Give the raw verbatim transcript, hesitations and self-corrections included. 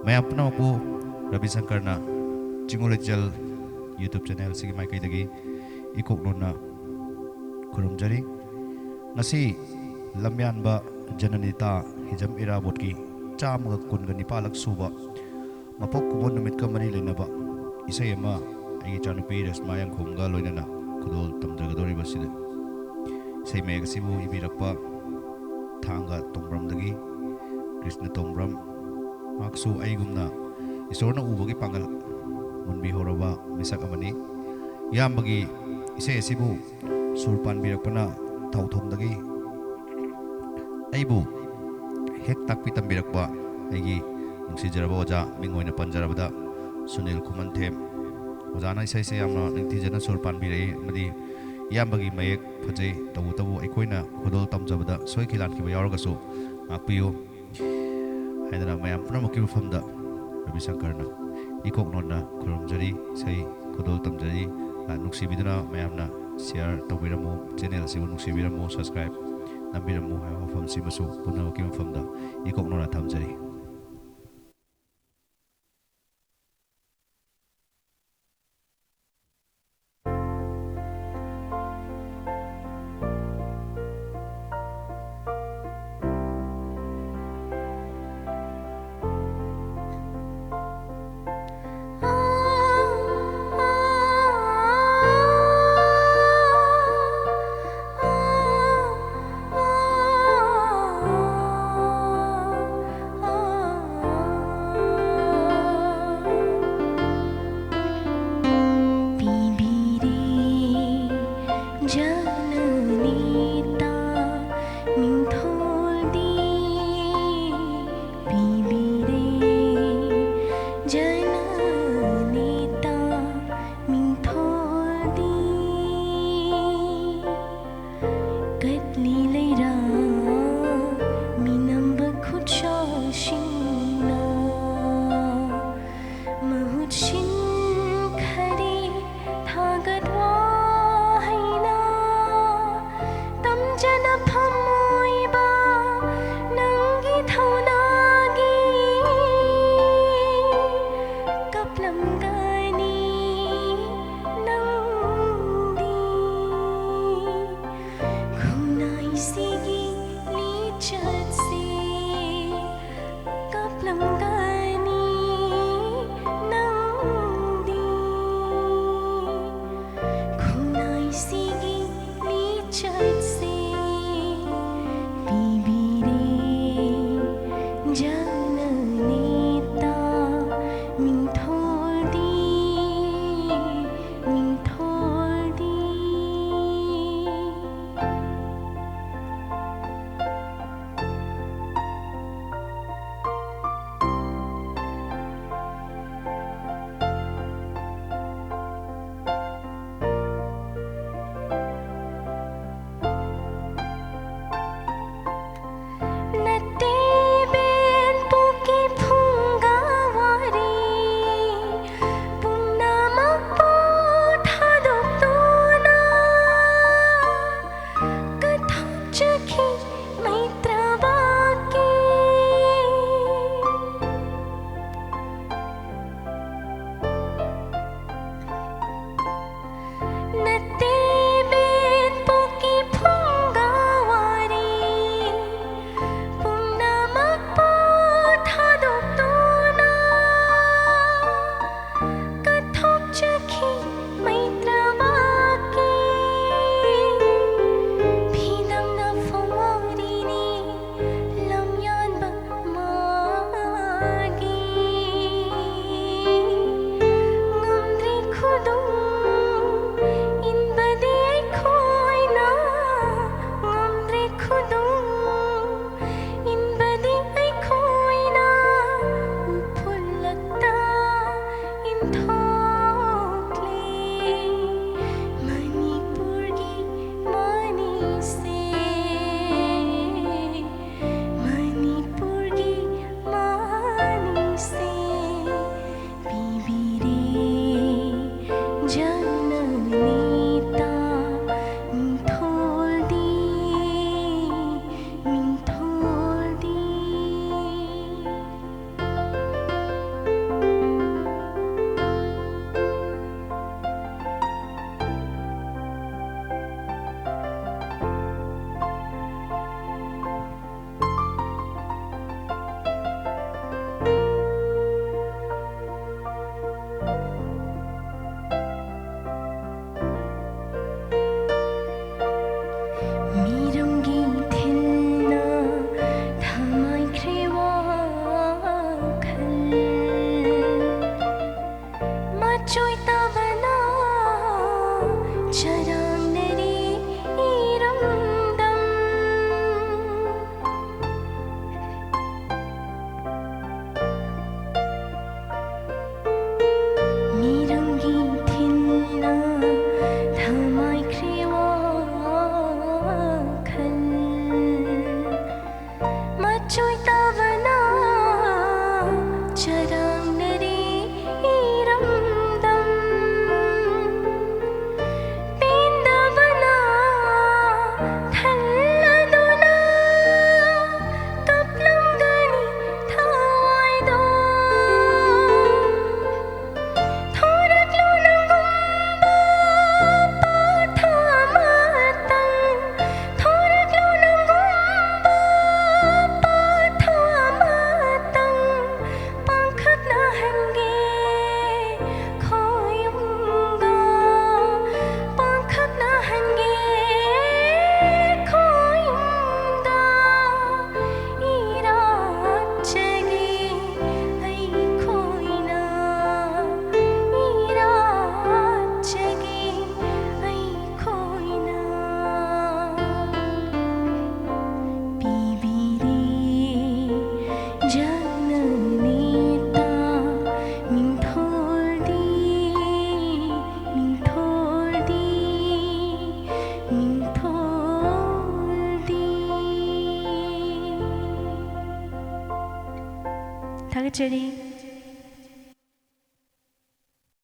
ꯃꯌꯥꯝ ꯄꯨꯝꯅꯃꯛꯄꯨ Ravi ꯁꯪꯀꯔꯅ ꯆꯤꯡꯉꯨ ꯂꯩꯆꯦꯜ YouTube channel ꯑꯁꯤꯒꯤ ꯃꯥꯏꯀꯩꯗꯒꯤ ꯏꯀꯣꯛ ꯅꯣꯟꯅ ꯈꯨꯔꯨꯝꯖꯔꯤ꯫ ꯉꯁꯤ ꯂꯝꯌꯥꯟꯕ ꯖꯅꯅꯤꯇꯥ ꯍꯤꯖꯝ ꯏꯔꯥꯕꯣꯠꯀꯤ ꯆꯥꯝꯃꯒ ꯀꯨꯟꯒ ꯅꯤꯄꯥꯜꯂꯛ ꯁꯨꯕ ꯃꯄꯣꯛ ꯀꯨꯝꯑꯣꯟ ꯅꯨꯃꯤꯠꯀ ꯃꯔꯤ ꯂꯩꯅꯕ ꯏꯁꯩ ꯑꯃ ꯑꯩꯒꯤ ꯏꯆꯥꯅꯨꯄꯤ ꯔꯦꯁꯃꯥ ꯌꯥꯡꯈꯣꯝꯒ ꯂꯣꯏꯅꯅ ꯈꯨꯗꯣꯜ ꯇꯝꯖꯒꯗꯧꯔꯤꯕꯁꯤꯗ, ꯏꯁꯩ ꯃꯌꯦꯛ ꯑꯁꯤꯕꯨ ꯏꯕꯤꯔꯛꯄ ꯊꯥꯡꯒ ꯇꯣꯡꯕ꯭ꯔꯝꯗꯒꯤ ꯀ꯭ꯔꯤꯁꯅ ꯇꯣꯡꯕ꯭ꯔꯝ, ꯃꯍꯥꯛꯁꯨ ꯑꯩꯒꯨꯝꯅ ꯏꯁꯣꯔꯅ ꯎꯕꯒꯤ ꯄꯥꯡꯒꯜ ꯃꯨꯟꯕꯤꯍꯧꯔꯕ ꯃꯤꯁꯛ ꯑꯃꯅꯤ꯫ ꯏꯌꯥꯝꯕꯒꯤ ꯏꯁꯩ ꯑꯁꯤꯕꯨ ꯁꯨꯔ ꯄꯥꯟꯕꯤꯔꯛꯄꯅ ꯊꯧꯊꯣꯡꯗꯒꯤ ꯑꯩꯕꯨ ꯍꯦꯛ ꯇꯥꯛꯄꯤ ꯇꯝꯕꯤꯔꯛꯄ ꯑꯩꯒꯤ ꯅꯨꯡꯁꯤꯖꯔꯕ ꯑꯣꯖꯥ, ꯃꯤꯡ ꯑꯣꯏꯅ ꯄꯟꯖꯔꯕꯗ ꯁꯨꯅꯤꯜ ꯈꯨꯃꯟꯊꯦꯝ꯫ ꯑꯣꯖꯥꯅ ꯏꯁꯩꯁꯦ ꯌꯥꯝꯅ ꯅꯤꯡꯊꯤꯖꯅ ꯁꯨꯔ ꯄꯥꯟꯕꯤꯔꯛꯏ ꯑꯃꯗꯤ ꯏꯌꯥꯝꯕꯒꯤ ꯃꯌꯦꯛ ꯐꯖꯩ, ꯇꯧꯕꯇꯕꯨ ꯑꯩꯈꯣꯏꯅ ꯈꯨꯗꯣꯜ ꯇꯝꯖꯕꯗ ꯁꯣꯏꯈꯤ ꯂꯥꯟꯈꯤꯕ ꯌꯥꯎꯔꯒꯁꯨ ꯉꯥꯛꯄꯤꯌꯨ ꯍꯥꯏꯗꯅ ꯃꯌꯥꯝ ꯄꯨꯝꯅꯃꯛꯀꯤ ꯃꯐꯝꯗ ꯔꯕꯤ ꯁꯪꯀꯔꯅ ꯏꯀꯣꯛ ꯅꯣꯟꯅ ꯈꯨꯔꯨꯝꯖꯔꯤ, ꯏꯁꯩ ꯈꯨꯗꯣꯜ ꯇꯝꯖꯔꯤ꯫ ꯑ, ꯅꯨꯡꯁꯤꯕꯤꯗꯨꯅ ꯃꯌꯥꯝꯅ share ꯇꯧꯕꯤꯔꯝꯃꯨ, channel ꯑꯁꯤꯕꯨ ꯅꯨꯡꯁꯤꯕꯤꯔꯝꯃꯨ, subscribe ꯅꯝꯕꯤꯔꯝꯃꯨ ꯍꯥꯏꯕ ꯋꯥꯐꯝꯁꯤꯃꯁꯨ ꯄꯨꯝꯅꯃꯛꯀꯤ ꯃꯐꯝꯗ ꯏꯀꯣꯛ ꯅꯣꯟꯅ ꯊꯝꯖꯔꯤ꯫ ꯆꯣꯏꯇꯥꯕꯅ ꯆꯔꯥꯡꯅꯔꯤ ꯏꯔꯝꯗꯝ꯫ ꯄꯦꯟꯗꯕꯅ ꯊꯜꯂꯗꯨꯅ ꯀꯞꯂꯝꯒꯅꯤ ꯊꯋꯥꯏꯗꯣ꯫ ꯊꯣꯔꯛꯂꯨ ꯅꯪꯒꯨꯝꯕ ꯄꯥꯊꯥ ꯑꯃꯇꯪ, ꯊꯣꯔꯛꯂꯨ ꯅꯪꯒꯨꯝꯕ ꯄꯥꯊꯥ ꯑꯃꯇꯪ, ꯄꯥꯡꯈꯛꯅꯍꯟꯒꯦ ꯈꯣꯌꯨꯝꯒ, ꯄꯥꯡꯈꯛꯅꯍꯟꯒꯦ ꯈꯣꯌꯨꯝꯒ꯫ ꯏꯔꯥꯠꯆꯒꯦ ꯑꯩꯈꯣꯏꯅ, ꯏꯔꯥꯠꯆꯒꯦ ꯑꯩꯈꯣꯏꯅ꯫ ꯄꯤꯕꯤꯔꯦ ꯖꯒꯅꯥꯊ ꯃꯤꯡꯊꯣꯜꯗꯤ, ꯃꯤꯡꯊꯣꯜꯗꯤ, ꯃꯤꯡꯊꯣꯜꯗꯤ꯫ ꯊꯥꯒꯠꯆꯔꯤ꯫